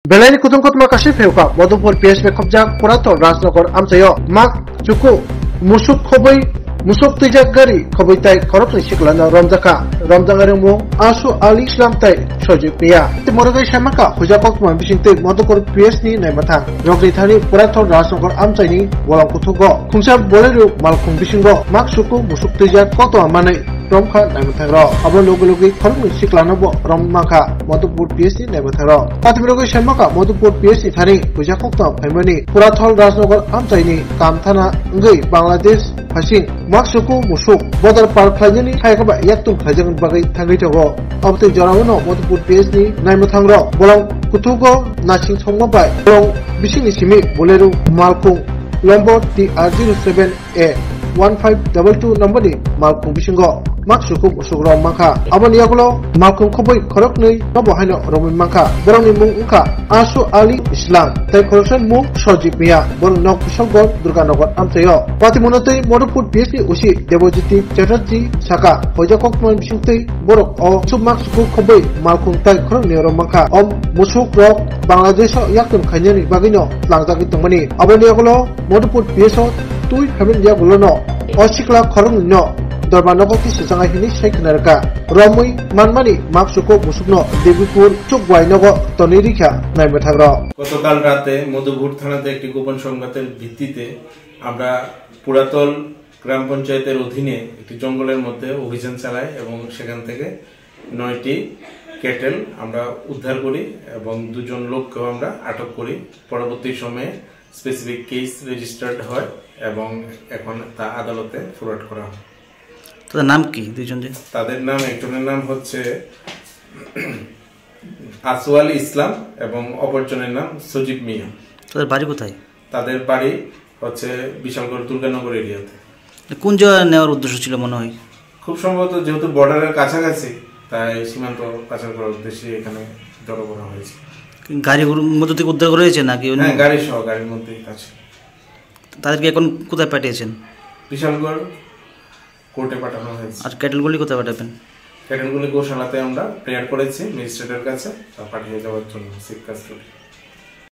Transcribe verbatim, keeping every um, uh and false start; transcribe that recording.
Belaini kutung kotma kasui phewkha Madhupur P S ni khobjak Purathol Rajnagar amchaio mak chuku musuk khobwi musuk twijak gari khobwi tai khoroknwi siklano romjakha. Romjaknai rwngmung Asu Ali Islam tai Sojib Miya. Tei morogai saimaka huja koktma bisingtwi Madhupur P S ni naimathang rokni thani Purathol Rajnagar amchaini bolong kuthugo khungsa Bolero malkhung bisingo mak chuku musuk twijak koktma manwi romkha naimathangrok. Abo logi logi khoroknwi siklano bo rom mankha Madhupur P S ni naimathangrok. Patimrogo saimaka Madhupur P S ni thani puisa koktwma phaimani Purathol Rajnagar amchaini Kamthana wngwi Bangladesh phasing mak chuku musuk bodor par khlainani hai khe ba yaktung khlaijaknani bagwi thangwi tongo. Abotwi jorao no Madhupur P S ni naimathangrok bolong kuthugo nasing thongma bai bolong bisingni simi Bolero malkhung lombor T R zero seven A one five double two number ni malkhung bisingo mak chuku musuk rom mankha. Aboni yagulo malkhung khobwi khoroknwi nobo haino romwi mankha. Borokni mung wngkha Asu Ali Islam tei khoroksa mung Sojib Miya. Borok nok Kusalgor Durganagar amchaio. Patimuna tei Madhupur P S ni usi Debojyoti Chatterjee saka hoja koktwma bisingtwi borok o sub mak chuku khobwi malkhung tai khoroknwi rom mankha. O musuk rok Bangladesh o yaktung khainani bagwino tlangjagwi tongmani. Aboni yagulo Madhupur P S o twi phaimani yagulono o sikla khoroknwino dorma nogo tisajak hinwi sai khna rwkha. Romwi manmani mak chuku musukno Debipur chukbai nogo tonwi rikha naimathangrok. গতকাল রাতে মধুপুর থানাতে একটি গোপন সংবাদের ভিত্তিতে আমরা পুরাতল গ্রাম পঞ্চায়েতের অধীনে একটি জঙ্গলের মধ্যে অভিযান চালাই এবং সেখান থেকে নয়টি ক্যাটেল আমরা উদ্ধার করি এবং দুজন লোককেও আমরা আটক করি। পরবর্তী সময়ে স্পেসিফিক কেস রেজিস্টার্ড হয় এবং এখন তা আদালতে ফরওয়ার্ড করা হয়। তাদের নাম কি দুইজন যে? তাদের নাম, একজনের নাম হচ্ছে আসু আলী ইসলাম এবং অপরজনের নাম সজীব মিয়া। তাদের বাড়ি কোথায়? তাদের বাড়ি হচ্ছে বিশালগড় দুর্গানগর এরিয়াতে। কোন জায়গায় নেওয়ার উদ্দেশ্য ছিল মনে হয়? খুব সম্ভবত যেহেতু বর্ডারের কাছাকাছি, তাই সীমান্ত পাচার করার উদ্দেশ্যে এখানে জড়ো করা হয়েছে। গাড়িগুলোর মধ্যে থেকে উদ্ধার করা হয়েছে নাকি অন্য? হ্যাঁ, গাড়ি সহ, গাড়ির মধ্যেই আছে। তাদেরকে এখন কোথায় পাঠিয়েছেন? বিশালগড় কোর্টে পাঠানো হয়েছে। আর ক্যাটেলগুলি কোথায় পাঠাবেন? ক্যাটেলগুলি গোশালাতে আমরা প্রেয়ার করেছি ম্যাজিস্ট্রেটের কাছে, তা পাঠিয়ে দেওয়ার জন্য চিফ কাস্টডি।